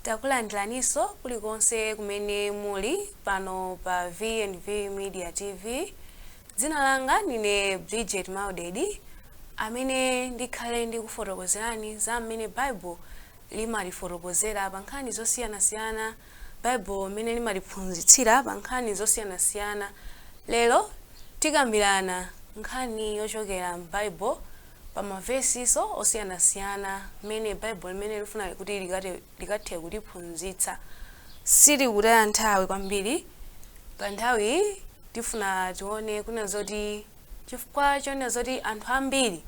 Takulandiraninso kulikonse kumene muli pano pa V&V Media TV. Dzina langa ndine Bridget Maudedi, amene ndikhale ndikufotokozerani za mmene Bible limatifotokozera pa nkhani zosiyanasiyana, Bible mmene limatiphunzitsira pa nkhani zosiyanasiyana. Lero tikambirana nkhani yochokera m'Bible pa mavesiso osiyanasiyana mmene Bible limene lifuna kuti likathe kutiphunzitsa. Sitikutaya nthawi kwambiri. Pa nthawi tifuna tione kuna zoti, chifukwa chonena zoti anthu ambiri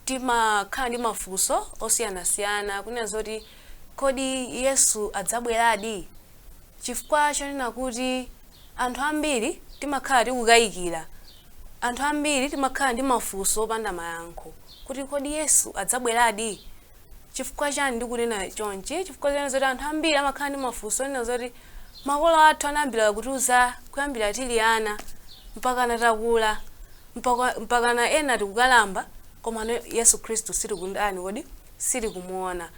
timakhala ndi mafunso osiyanasiyana kunena zoti, kodi Yesu adzabweradi? Chifukwa chonena kuti anthu ambiri timakhala tikukayikira, anthu ambiri timakhala ndi mafunso opanda mayankho kuti, kodi Yesu adzabweradi? Chifukwa chani ndikunena chonchi? Chifukwa chonena zoti anthu ambiri amakhala ndi mafunso onena zoti makolo athu anayambira kutiuza kuyambira tili ana mpakana takula, mpakana ena tikukalamba, komano Yesu Khristu sitikundani kodi sitikumuona.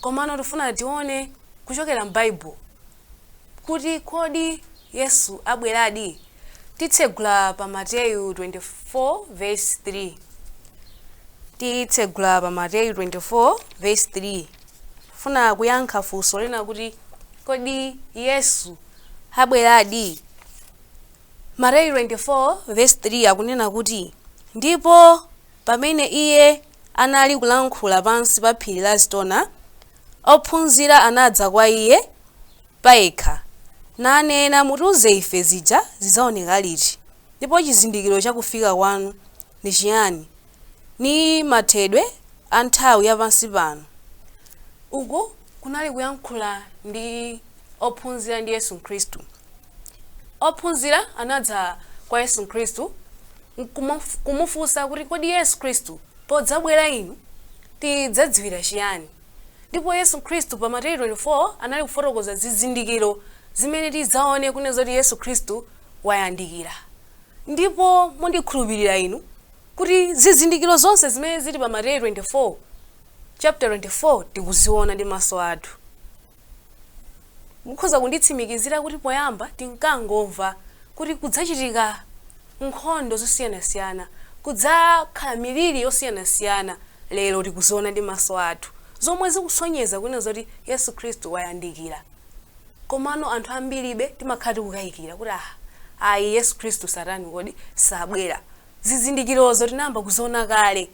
Komano tifuna tione kuchokera m'Baibulo kuti kodi Yesu abweradi? Titsegula pa Mateyu 24 verse 3. Titsegula pa Mateyu 24 verse 3. Funa kuyankha funso lina kuti, kodi Yesu abweradi? Mateyu 24 verse 3 akunena kuti, ndipo pamene iye anali kulankhula pansi pa phiri la Zitona, ophunzira anadza kwa iye payekha, nanena, mutiuze ife zija zidzaoneka liti, ndipo chizindikiro chakufika kwanu ndi chiyani, ni mathedwe a nthawi yapansi pano? Uku kunali kuyankhula ndi ophunzira ndi Yesu Khristu. Ophunzira anadza kwa Yesu Khristu kumufunsa kuti, kodi Yesu Khristu podzabwera inu tidzadziwira chiyani? Ndipo Yesu Khristu pa Mateyu 24 anali kufotokoza zizindikiro zimene tidzaone kunena zoti Yesu Khristu wayandikira. Ndipo mundikhulupirira inu kuti zizindikiro zonse zimene zili pa Mateyu 24, chapter 24, tikuziona ndi maso athu. Mukhoza kunditsimikizira kuti poyamba tinkangomva kuti kudzachitika nkhondo zosiyanasiyana, kudzakhala miliri yosiyanasiyana. Lero tikuziona ndi maso athu, zomwe zikusonyeza kunena zoti Yesu Khristu wayandikira. Komano anthu ambiribe timakhala tikukayikira kuti, ah, ayi, Yesu Khristu satani kodi sabwera. Zizindikirozo tinayamba kuziona kale.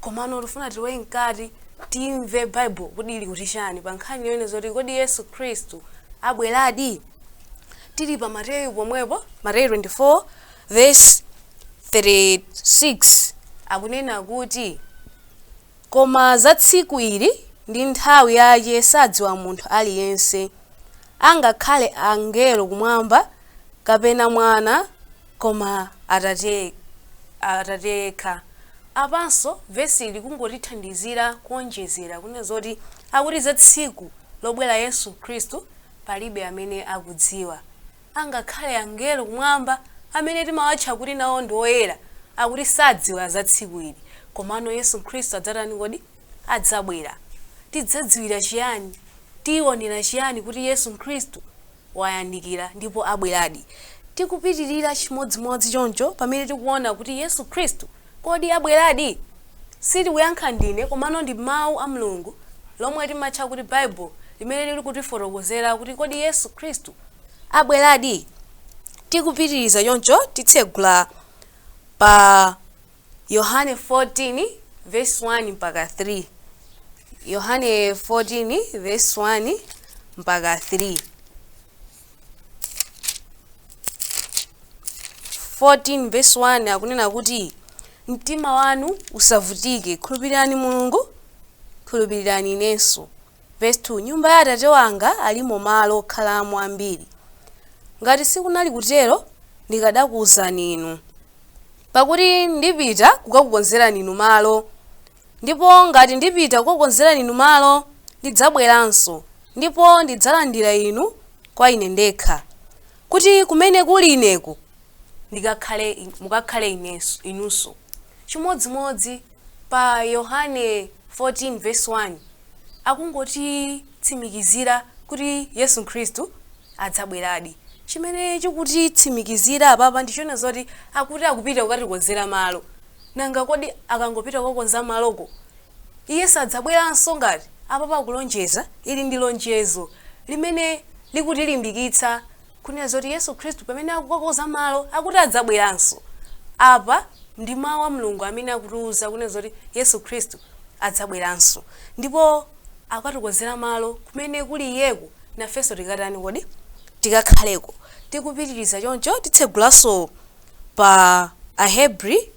Komano tifuna tilowe mkati, timve Bible kuti ili kuti chani pa nkhani yonena zoti, kodi Yesu Khristu abweradi? Tili pa Mateyu pomwepo, Mateyu 24 verse 36 akunena kuti, koma za tsiku ili ndi nthawi yache sadziwa munthu aliyense, angakhale angelo kumwamba kapena mwana, koma Atate, Atate yekha. Apanso vesi ili kungotithandizira kuonjezera kunena zoti akuti za tsiku lobwera Yesu Khristu palibe amene akudziwa, angakhale angelo kumwamba amene timawatcha kuti nawo ndi oyera, akuti sadziwa za tsiku ili. Komano Yesu Khristu adzatani kodi? Adzabwera. Tidzadziwira chiyani? Tionera chiyani kuti Yesu Khristu wayandikira ndipo abweradi? Tikupitirira chimodzimodzi choncho pamene tikuona kuti Yesu Khristu kodi abweradi? Sitikuyankha ndine, komano ndi mawu a Mulungu lomwe timatcha kuti Bible limene lili kutifotokozera kuti kodi Yesu Khristu abweradi? Tikupitiriza choncho, titsegula pa Yohane 14 verse 1 mpaka 3. Yohane 14 verse 1 mpaka 3. 14 verse 1 akunena kuti, mtima wanu usavutike, khulupirirani Mulungu, khulupirirani inenso. Verse 2, nyumba ya Atate wanga alimo malo okhalamo ambiri, ngati sikunali kutero ndikadakuwuzani inu, pakuti ndipita kukakukonzerani inu malo. Ndipo ngati ndipita kukakukonzerani inu malo, ndidzabweranso, ndipo ndidzalandira inu kwa ine ndekha, kuti kumene kuli ineko mukakhale inunso. Chimodzimodzi pa Yohane 14 verse 1 akungoti Chikutitsimikizira kuti Yesu Khristu adzabweradi, chimene chikutitsimikizira apapa ndichona zoti akuti akupita kukatikonzera malo. Nanga kodi akangopita kukakonza maloko, iye sadzabweranso? Ngati apapa akulonjeza, ili ndi lonjezo limene likutilimbikitsa kunena zoti Yesu Khristu pamene akukakonza malo akuti adzabweranso. Apa ndi mawu a Mulungu amene akutiuza kunena zoti Yesu Khristu adzabweranso ndipo akatikonzera malo kumene kuli iyeko, nafenso tikatani kodi? Tikakhaleko. Tikupitiriza choncho, titsegulanso pa Ahebri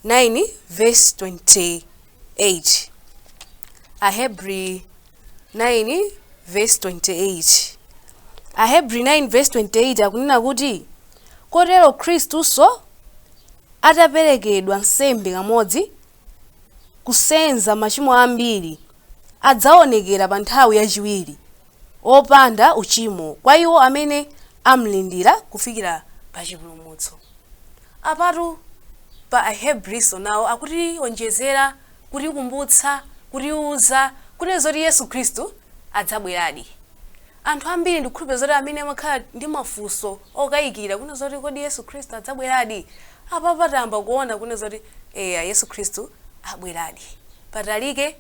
9 verse 28. Ahebri 9 verse 28. Ahebri 9 verse 28 akunena kuti, "Kotero Khristunso ataperekedwa nsembe kamodzi kusenza machimo ambiri, adzaonekera pa nthawi yachiwiri wopanda uchimo kwa iwo amene amlindira kufikira pa chipulumutso." Apatu pa Ahebriso nawo akutionjezera, kutikumbutsa, kutiuza kunena zoti Yesu Khristu adzabweradi. Anthu ambiri, ndikukhulupirira zoti amene amakhala ndi mafunso okayikira kunena zoti kodi Yesu Khristu adzabweradi, apa patamba kuona kunena zoti eya, Yesu Khristu abweradi. Patalike,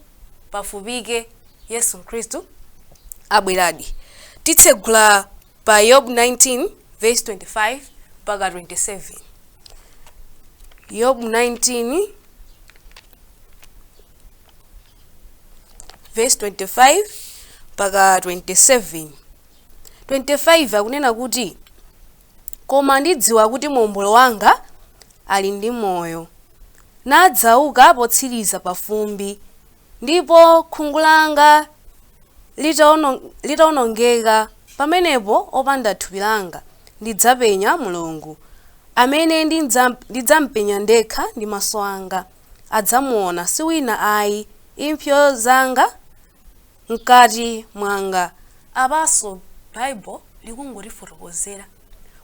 pafupike, Yesu Khristu abweradi. Titsegula pa Yobu 19 verse 25 mpaka 27. Yobu 19 verse 25 mpaka 27. 25 akunena kuti, "Koma ndidziwa kuti mombolo wanga ali ndi moyo, nadzauka potsiriza pa fumbi. Ndipo khungu langa litawonongeka, pamenepo opanda thupi langa ndidzapenya Mulungu, amene ndidzampenya ndekha ndi maso anga adzamuona, si wina ayi, impsyo zanga mkati mwanga." Apanso Baibo likungotifotokozera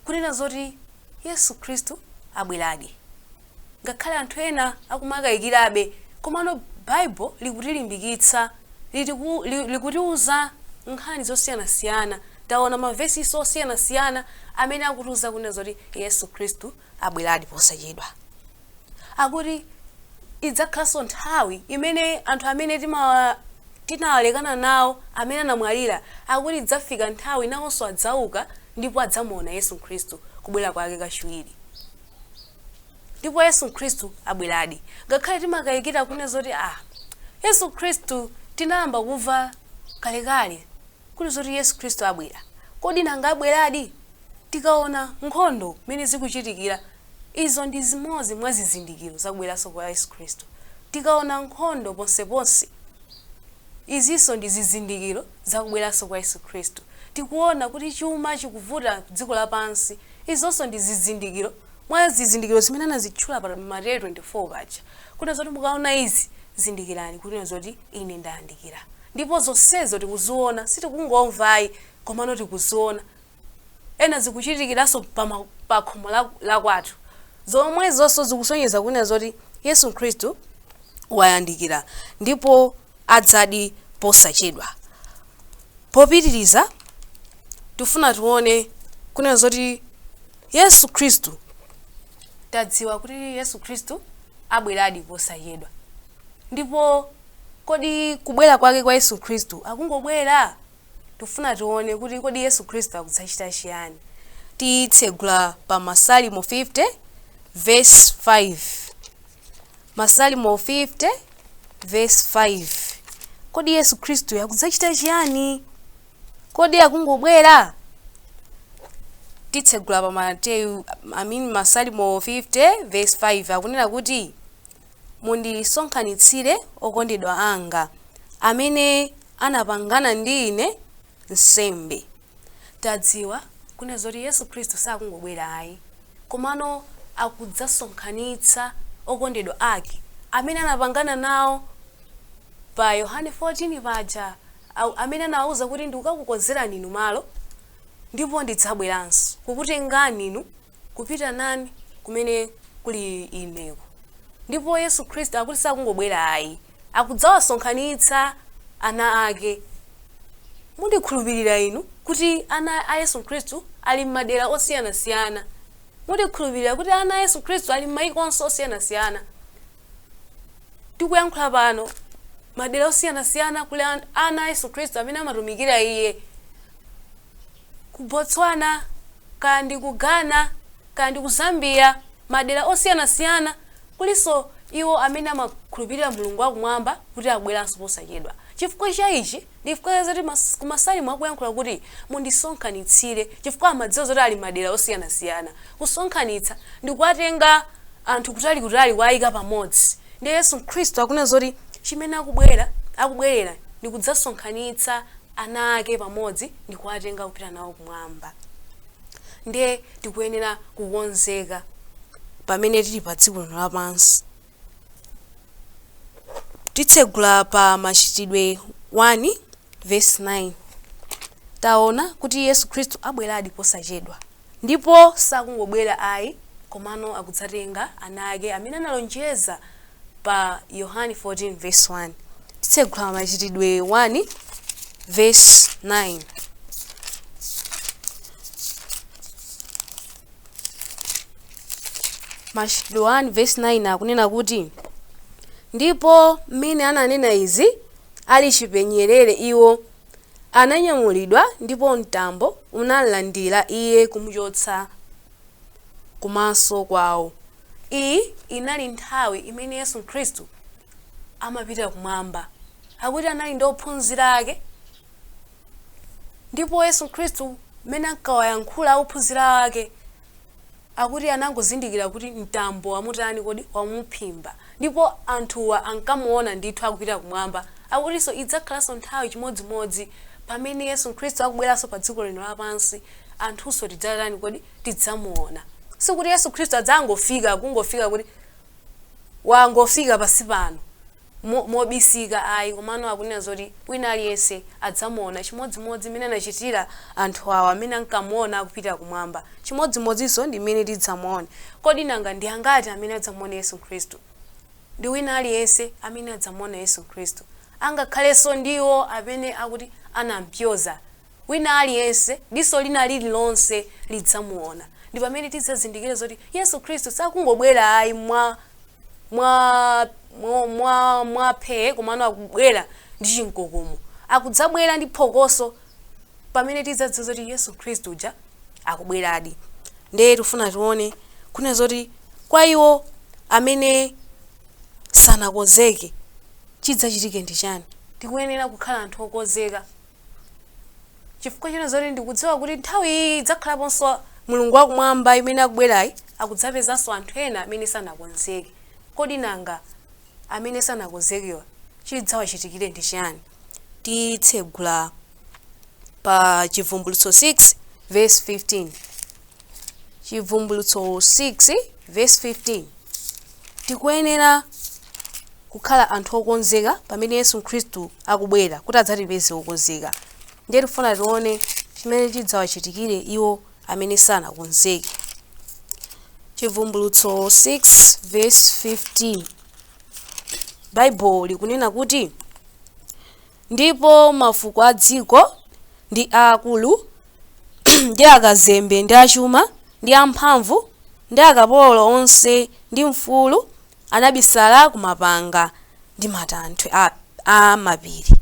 kunena zoti Yesu Khristu abweradi. Ngakhale anthu ena akumakayikirabe, komano Baibo likutilimbikitsa, likutiuza nkhani zosiyanasiyana. Taona mavesiso osiyanasiyana amene akutiuza kunena zoti Yesu Khristu abweradi posachedwa. Akuti idzakhalanso nthawi imene anthu amene tinawalekana nawo, amene anamwalira, akuti idzafika nthawi nawonso adzauka ndipo adzamuona Yesu Khristu kubwera kwake kachiwiri. Ndipo Yesu Khristu abweradi, ngakhale timakayikira kunena zoti Yesu Khristu tinayamba kumva kalekale kuti zoti Yesu Khristu abwera, kodi nanga abweradi? Tikaona nkhondo mmene zikuchitikira, izo ndi zimodzi mwa zizindikiro zakubweranso kwa Yesu Khristu. Tikaona nkhondo ponseponse, izinso ndi zizindikiro zakubweranso kwa Yesu Khristu. Tikuona kuti chuma chikuvuta dziko lapansi, izonso ndi zizindikiro mwa zizindikiro zimene anazitchula pa Mateyu 24 paja, kuti zoti mukaona izi, zindikirani kuti zoti ine ndayandikira. Ndipo zonsezo tikuziona, sitikungomvayi, komano tikuziona. Ena zikuchitikiranso pa khomo la kwathu. Zomwe zonso zikusonyeza kunena zoti Yesu Khristu wayandikira ndipo adzadi posachedwa. Popitiriza, tifuna tione kunena zoti Yesu Khristu, tadziwa kuti Yesu Khristu abweradi posachedwa. Ndipo kodi kubwera kwake kwa Yesu Khristu akungobwera? Tifuna tione kuti kodi Yesu Khristu akudzachita chiyani. Titsegula pa Masalimo 50 verse 5. Masalimo 50 verse 5. Kodi Yesu Khristu akudzachita chiyani? Kodi akungobwera? Titsegula pa Mateyu, I mean Masalimo 50 verse 5 akunena kuti, "Mundisonkhanitsire okondedwa anga amene anapangana ndi ine nsembe." Tadziwa kunena zoti Yesu Khristu sakungobwera ayi, komano akudzasonkhanitsa okondedwa ake amene anapangana nawo pa Yohane 14 paja, amene anawawuza kuti ndikukakukonzerani inu malo ndipo ndidzabweranso kukutengani inu kupita nani kumene kuli ineko. Ndipo Yesu Khristu akuti sakungobwera ayi, akudzawasonkhanitsa ana ake. Mundikhulupirira inu kuti ana a Yesu Khristu ali m'madera osiyanasiyana? Mundikhulupirira kuti ana a Yesu Khristu ali m'mayiko onse osiyanasiyana? Tikuyankhula pano, madera osiyanasiyana kuli ana a Yesu Khristu amene amatumikira iye. Ku Botswana, kaya ndi ku Ghana, kaya ndi ku Zambia, madera osiyanasiyana kulinso iwo amene amakhulupirira Mulungu wakumwamba kuti akubweranso posachedwa. Chifukwa cha ichi, ndi chifukwa zoti ku Masalimo akuyankhula kuti mundisonkhanitsire, chifukwa amadziwa zoti ali madera osiyanasiyana. Kusonkhanitsa ndi kuwatenga anthu kutalikutali kuwayika pamodzi. Ndiye Yesu Khristu akunena zoti chimene akubwera akubwerera ndi kudzasonkhanitsa ana ake pamodzi ndi kuwatenga kupita nawo kumwamba. Ndiye tikuyenera kukonzeka pamene tili pa dziko lino lapansi. Titsegula pa Machitidwe 1 verse 9. Taona kuti Yesu Khristu abweradi posachedwa, ndipo sakungobwera ayi, komano akudzatenga ana ake amene analonjeza pa Yohane 14 verse 1. Titsegula Machitidwe 1 verse 9. Machitidwe 1 verse 9 akunena kuti, ndipo mmene ananena izi ali chipenyerere iwo, ananyamulidwa, ndipo mtambo unalandira iye kumuchotsa kumaso kwawo. Iyi inali nthawi imene Yesu Khristu amapita kumwamba. Akuti anali ndi ophunzira ake, ndipo Yesu Khristu mmene ankawayankhula ophunzira ake, akuti anangozindikira kuti mtambo wamutani kodi? Wamuphimba. Ndipo anthuwa ankamuona ndithu akupita kumwamba. Akutinso idzakhalanso nthawi chimodzimodzi pamene Yesu Khristu akubweranso pa dziko lino lapansi, anthunso tidzatani kodi? Tidzamuona. Sikuti Yesu Khristu adzangofika, kungofika kuti wangofika pansi pano mobisika ayi, komano akunena zoti wina aliyense adzamuona chimodzimodzi mmene anachitira anthu awa amene ankamuona akupita kumwamba. Chimodzimodzinso ndi mmene tidzamuone. Kodi nanga ndi angati amene adzamuone Yesu Khristu? Ndi wina aliyense amene adzamuona Yesu Khristu, angakhalenso ndiwo amene akuti anampyoza. Wina aliyense, diso lina lililonse lidzamuona. Ndi pamene tidzazindikire zoti Yesu Khristu sakungobwera ayi mwa phee, komano akubwera ndi chinkokomo, akudzabwera ndi phokoso, pamene tidzadziwa zoti Yesu Khristu uja akubweradi. Ndiye tifuna tione kunena zoti kwa iwo amene sanakonzeke chidzachitike ndi chani. Tikuyenera kukhala anthu okonzeka, chifukwa china zoti ndikudziwa kuti nthawi iyi idzakhalaponso Mulungu wakumwamba imene akubwerayi akudzapezanso anthu ena amene sanakonzeke. Kodi nanga amene sanakonzekewa chidzawachitikire ndi chani? Titsegula pa Chivumbulutso 6 verse 15. Chivumbulutso 6 verse 15. Tikuyenera kukhala anthu okonzeka pamene Yesu Khristu akubwera kuti adzatipeze okonzeka. Ndiye tifuna tione chimene chidzawachitikire iwo amene sanakonzeke. Chivumbulutso 6 verse 15, Baibulo likunena kuti, ndipo mafuko a dziko ndi aakulu ndi akazembe ndi achuma ndi amphamvu ndi akapolo onse ndi mfulu anabisala kumapanga ndi matanthwe a mapiri.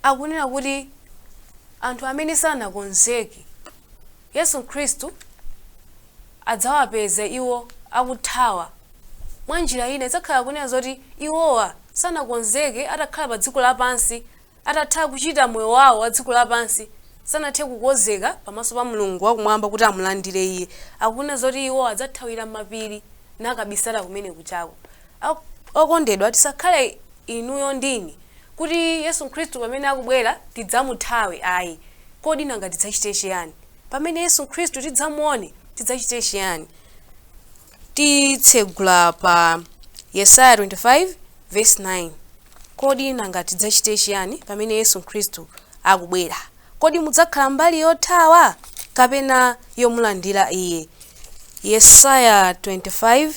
Akunena kuti anthu amene sanakonzeke, Yesu Khristu adzawapeza iwo akuthawa. Mwa njira ina idzakhala kunena zoti iwowa sanakonzeke atakhala pa dziko lapansi, atatha kuchita moyo wawo wa dziko lapansi, sanathe kukonzeka pamaso pa Mulungu wakumwamba kuti amulandire iye. Akunena zoti iwo adzathawira m'mapiri nakabisala kumene kuchako. Okondedwa, tisakhale inuyo ndini kuti Yesu Khristu pamene akubwera tidzamuthawe ayi. Kodi nanga tidzachite chiyani pamene Yesu Khristu tidzamuone? Tidzachite chiyani? Titsegula pa Yesaya 25 verse 9. Kodi nanga tidzachite chiyani pamene Yesu Khristu akubwera? Kodi mudzakhala mbali yothawa kapena yomulandira iye? Yesaya 25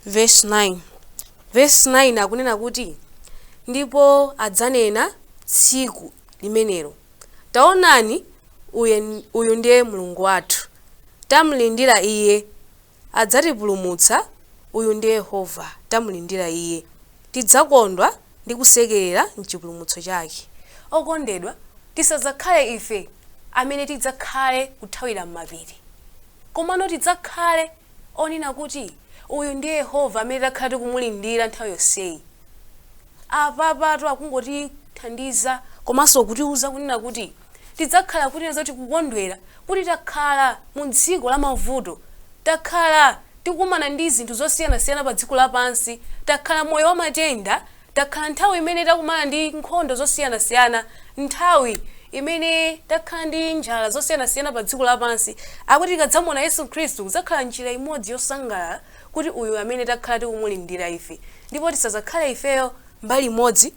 verse 9. Verse 9 akunena kuti, Ndipo adzanena tsiku limenelo, taonani, uyu ndiye Mulungu wathu, tamulindira iye, adzatipulumutsa. Uyu ndiye Yehova, tamulindira iye, tidzakondwa ndi kusekerera mchipulumutso chake. Okondedwa, tisadzakhale ife amene tidzakhale kuthawira m'mapiri, komano tidzakhale onena kuti uyu ndiye Yehova amene takhala tikumulindira nthawi yonseyi. Apapatu akungotithandiza komanso kutiuza kunena kuti tidzakhala kunena zoti kukondwera kuti takhala mu dziko la mavuto, takhala tikukumana ndi zinthu zosiyanasiyana pa dziko lapansi, takhala moyo wa matenda, takhala nthawi imene takumana ndi nkhondo zosiyanasiyana, nthawi imene takhala ndi njala zosiyanasiyana pa dziko lapansi. Akuti tikadzamuona Yesu Khristu, kudzakhala njira imodzi yosangalala kuti uyu amene takhala tikumulindira ife, ndipo tisadzakhale ifeyo mbali imodzi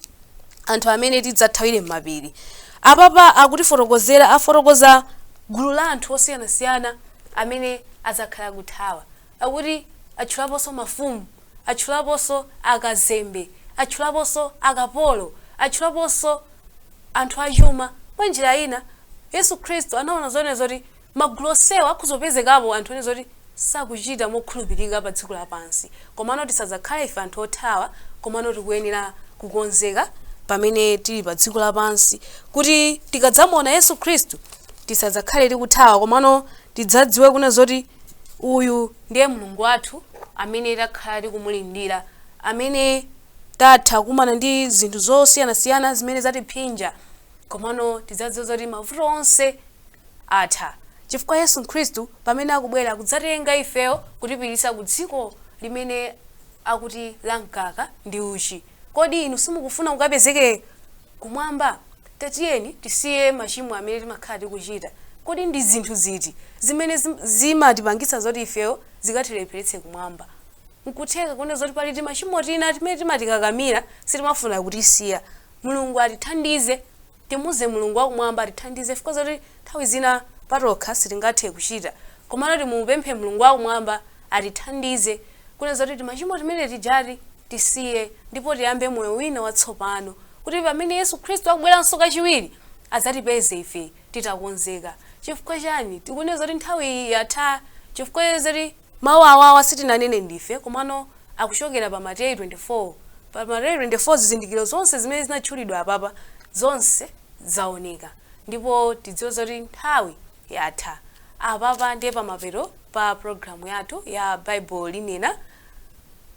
anthu amene tidzathawire m'mapiri. Apapa akutifotokozera, afotokoza gulu la anthu osiyanasiyana amene adzakhala kuthawa. Akuti atchulaponso mafumu, atchulaponso akazembe, atchulaponso akapolo, atchulaponso anthu achuma. Mwa njira ina Yesu Khristu anaona zonena zoti magulu onsewa akhuzopezekapo anthu ene zoti sakuchita mokhulupirika pa dziko lapansi. Komano tisadzakhale ife anthu othawa, komano tikuyenera kukonzeka pamene tili pa dziko lapansi, kuti tikadzamuona Yesu Khristu tisadzakhale tikuthawa, komano tidzadziwe kuna zoti uyu ndiye Mulungu wathu amene takhala tikumulindira, amene tatha kumana ndi zinthu zosiyanasiyana zimene zatiphinja, komano tidzadziwa zoti mavuto onse atha, chifukwa Yesu Khristu pamene akubwera kudzatenga ifeyo kutipititsa ku dziko limene akuti la mkaka ndi uchi. Kodi inu simukufuna kukapezeke kumwamba? Tatiyeni tisiye machimo amene timakhala tikuchita. Kodi ndi zinthu ziti zimene zimatipangitsa zoti ifeyo zikatilepheretse kumwamba? Nkutheka kuona zoti pali timachimo tina timene timatikakamira, sitimafuna kutisiya. Mulungu atithandize, timuze Mulungu wakumwamba atithandize, chifukwa zoti nthawi zina patokha sitingathe kuchita, komano timupemphe Mulungu wakumwamba atithandize kuna zoti timachimo timene tijati tisiye, ndipo tiyambe moyo wina watsopano, kuti pamene Yesu Khristu akubweranso kachiwiri adzatipeze ife titakonzeka. Chifukwa chani tikunena zoti nthawi iyi yatha? Chifukwa zoti mawu awawa sitinanene ndife, komano akuchokera pa Mateyu 24. Pa Mateyu 24 zizindikiro zonse zimene zinatchulidwa apapa zonse zaoneka, ndipo tidziwe zoti nthawi yatha. Apapa ndiye pamapeto pa programu yathu ya Bible Linena.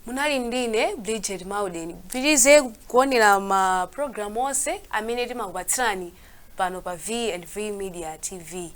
Munali ndine Bridget Mauden. Pitirize kuonera ma programu onse amene timakupatsirani pano pa V&V Media TV.